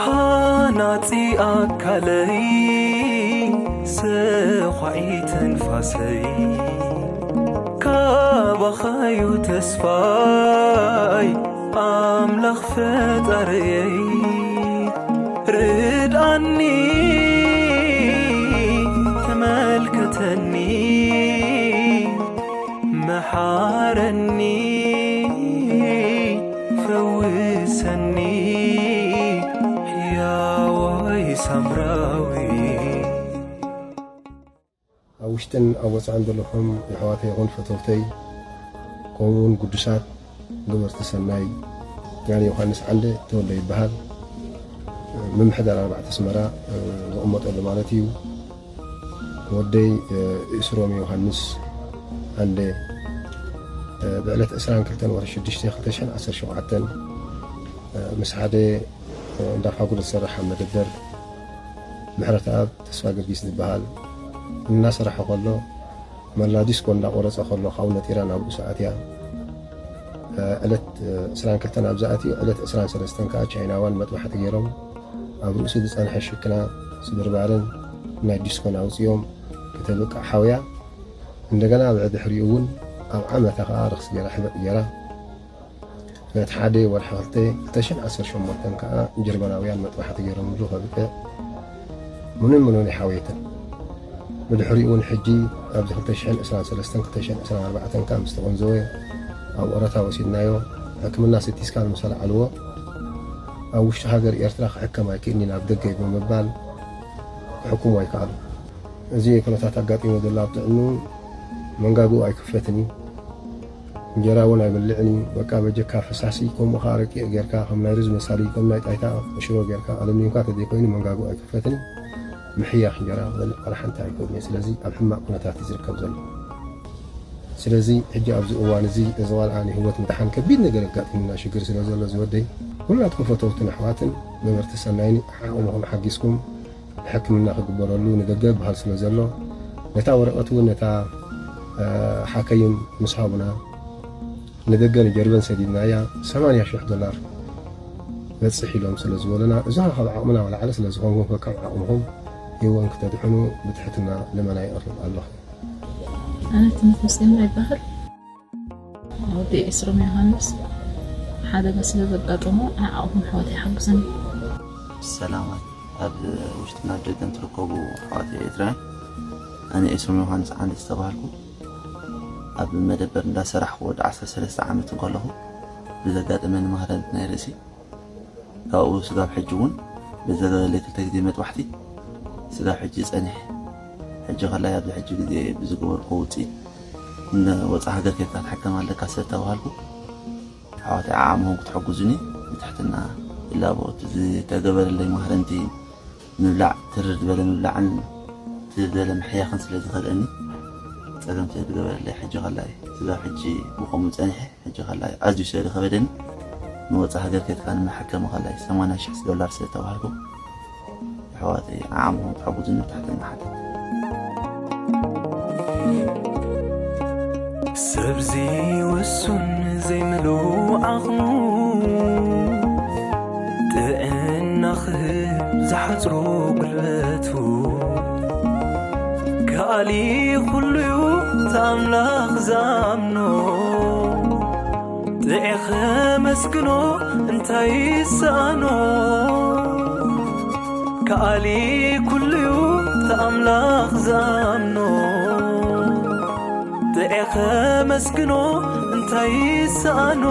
ሃናጺ ኣካለይ፣ ሰዃዒ ትንፋሰይ፣ ካባኻዩ ተስፋይ፣ ኣምላኽ ፈጣሪየይ። ርድኣኒ፣ ተመልከተኒ፣ መሓረኒ፣ ፈውሰኒ፣ ሕያዋይ ሳምራዊ። ኣብ ውሽጥን ኣብ ወጻእን ዘለኹም የሕዋተይ ይኹን ፈተውተይ፣ ከምኡውን ግዱሳት ገበርቲ ሰናይ፣ ጋል ዮሃንስ ዓንደ ተወልደ ይበሃል። ምምሕዳር ኣርባዕተ ኣስመራ ዝቕመጠሉ ማለት እዩ። ወደይ እስሮም ዮሃንስ ዓንደ ብዕለት ዕስራን ክልተን ወርሒ ሽዱሽተ ክልተ ሽሕን ዓሰርተ ሸውዓተን ምስ ሓደ እንዳ ፋጉል ዝሰርሕ ኣብ መደበር ምሕረተኣብ ተስፋ ገርጊስ ዝበሃል እናሰራሐ ከሎ፣ መላ ዲስኮ እንዳቆረጸ ከሎ ካብኡ ነጢራ ናብ ርእሱ ኣትያ። ዕለት ዕስራን ክልተን ኣብ ዝኣትዩ፣ ዕለት ዕስራን ሰለስተን ከኣ ቻይናውያን መጥባሕቲ ገይሮም ኣብ ርእሱ ዝጸንሐ ሽክና ስብርባርን ናይ ዲስኮን ኣውጺኦም ክተብቅዕ ሓውያ። እንደገና ብድሕሪኡ እውን ኣብ ዓመታ ከኣ ርክስ ገይራ ሕበጥ ገይራ። ነቲ ሓደ ወርሒ ክልተ፣ ክልተ ሽሕን ዓሰርተ ሸሞንተን ከኣ ጀርመናውያን መጥባሕቲ ገይሮምሉ ከብቅዕ ምኑን ምኑን ይሓወየትን። ብድሕሪኡ እውን ሕጂ ኣብዚ ክልተ ሽሕን ዕስራን ሰለስተን ክልተ ሽሕን ዕስራን ኣርባዕተን ከኣ ምስ ተቐንዘወ ኣብ ኦረታ ወሲድናዮ። ሕክምና ሲቲ ስካን ምስ ኣልዓልዎ ኣብ ውሽጢ ሃገር ኤርትራ ክሕከም ኣይክእልን ናብ ደገ እዩ ብምባል ክሕክሙ ኣይከኣሉ። እዚ ኩነታት ኣጋጢሞ ዘሎ ኣብ ጥዕኑ መንጋግኡ ኣይክፈትን እዩ። እንጀራ እውን ኣይበልዕን እዩ። በቃ በጀካ ፈሳሲ፣ ከምኡ ኸዓ ረቂቕ ጌርካ፣ ከም ናይ ሩዝ መሳሊ፣ ከም ናይ ጣይታ ሽሮ ጌርካ ኣለምሊምካ ተዘይኮይኑ መንጋግኡ ኣይክፈትን እዩ። ምሕያኽ እንጀራ ክበልዕ ዋላ ሓንቲ ኣይክእልን እዩ። ስለዚ ኣብ ሕማቕ ኩነታት እዩ ዝርከብ ዘሎ። ስለዚ ሕጂ ኣብዚ እዋን እዚ እዚ ቖልዓ ንህይወት ምድሓን ከቢድ ነገር ኣጋጢሙና ሽግር ስለ ዘሎ ዝወደይ፣ ኩላትኩም ፈተውትን ኣሕዋትን ነበርቲ ሰናይን ዓቕምኹም ሓጊዝኩም ሕክምና ክግበረሉ ንደገ በሃል ስለ ዘሎ፣ ነታ ወረቐት እውን ነታ ሓከይም ምስ ሃቡና ንደገ ንጀርመን ሰዲድናያ። ሰማንያ ሽሕ ዶላር በጽሕ ኢሎም ስለ ዝበሉና፣ እዚ ካብ ዓቕምና ወላዕሊ ስለ ዝኾንኩም ከካብ ዓቕምኹም ህይወን ክተድሕኑ ብትሕትና ልመና ይቕርብ ኣለኹ። ኣነ ትምህርት ምስጢር ይባሃል። ወዲ ኤስሮም ዮሃንስ ሓደጋ ስለ ዘጋጠሞ ንዓኹም ኣሕዋተይ ሓግዙኒ። ሰላማት ኣብ ውሽጥን ኣብ ደገን ትርከቡ ኣሕዋት ኤርትራውያን፣ ኣነ ኤስሮም ዮሃንስ ዓንዲ ዝተባህልኩ ኣብ መደበር እንዳሰራሕኩ ወዲ ዓሰርተ ሰለስተ ዓመት እንከለኹ ብዘጋጠመኒ ማህረምቲ ናይ ርእሲ ካብኡ ስጋብ ሕጂ እውን ብዘገበለይ ክልተ ግዜ መጥባሕቲ ስጋብ ሕጂ ጸኒሐ። ሕጂ ከላይ ኣብዚ ሕጂ ግዜ ብዝገበርኩ ውጽኢት ንወጻኢ ሃገር ኬድካ ትሕከም ኣለካ ስለ ተባሃልኩ፣ ኣሕዋተይ ዓዓምኹም ክትሕግዙኒ ብትሕትና ይላቦ። እቲ ዝተገበረለይ ማህረምቲ ምብላዕ፣ ትርር ዝበለ ምብላዕን ትርር ዝበለ ምሕያኽን ስለ ዝኸልአኒ፣ ጸገም ስለ ዝገበረለይ ሕጂ ከላይ ስጋብ ሕጂ ብኸምኡ ጸኒሐ። ሕጂ ከላይ ኣዝዩ ስለ ዝኸበደኒ ንወጻኢ ሃገር ኬድካ ንመሐከሚ ከላይ ሰማንያ ሽሕ ዶላር ስለ ተባሃልኩ፣ ኣሕዋተይ ዓዓምኹም ክትሕግዙኒ ብትሕትና እሓትት። ሰብዚ ውሱን ዘይምሉእ ዓቕሙ ጥዕና ክህብ ዝሓጽሮ ጉልበቱ ከኣሊ ኩሉዩ እቲ ኣምላኽ ዝኣምኖ ጥዑ ከመስግኖ እንታይ ይሰኣኖ? ከኣሊ ኩሉዩ እቲ ኣምላኽ ዝኣምኖ ጥዑ ከመስግኖ እንታይ ይሰኣኖ?